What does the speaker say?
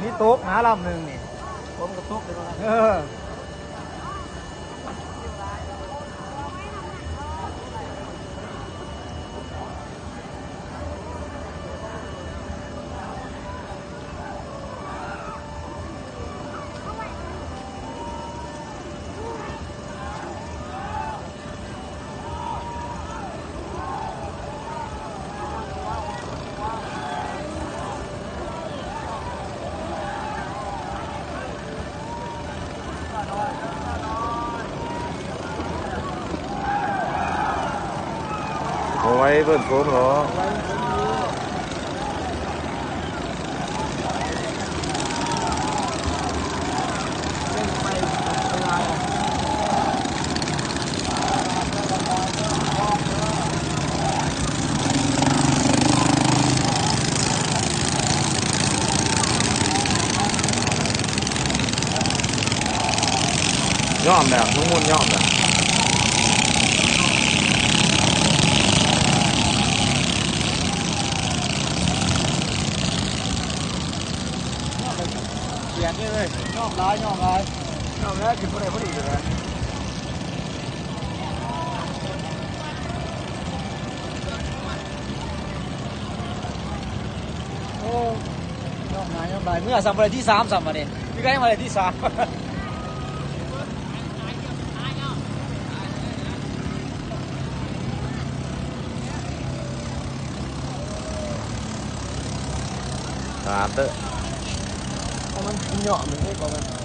ນີ້ຕົກນະລຳໜຶ່ງນີ້ ຝົນກໍຕົກເດ້ເນາະ ເອີ. ບໍ່ໄຫວເພິ່ນໂຄມເນາະ. ຍອມແລ້ວ ລຸງມຸນຍອມແລ້ວ. ຂຽນເລີຍ ຍອມຫຼາຍ ຍອມຫຼາຍ ຍອມແລ້ວ ຂຶ້ນບໍ່ໄດ້ພໍດີແລ້ວ. ໂອ້ ຍອມຫຼາຍ ຍອມຫຼາຍ ເມືອຊ້ຳບໍ່ໄດ້ທີສາມຊ້ຳບາດນີ້ ຄືໄກຍັງບໍ່ໄດ້ທີສາມ. ສາມເດີ ເພາະມັນຍອມເດ້ ເພາະມັນ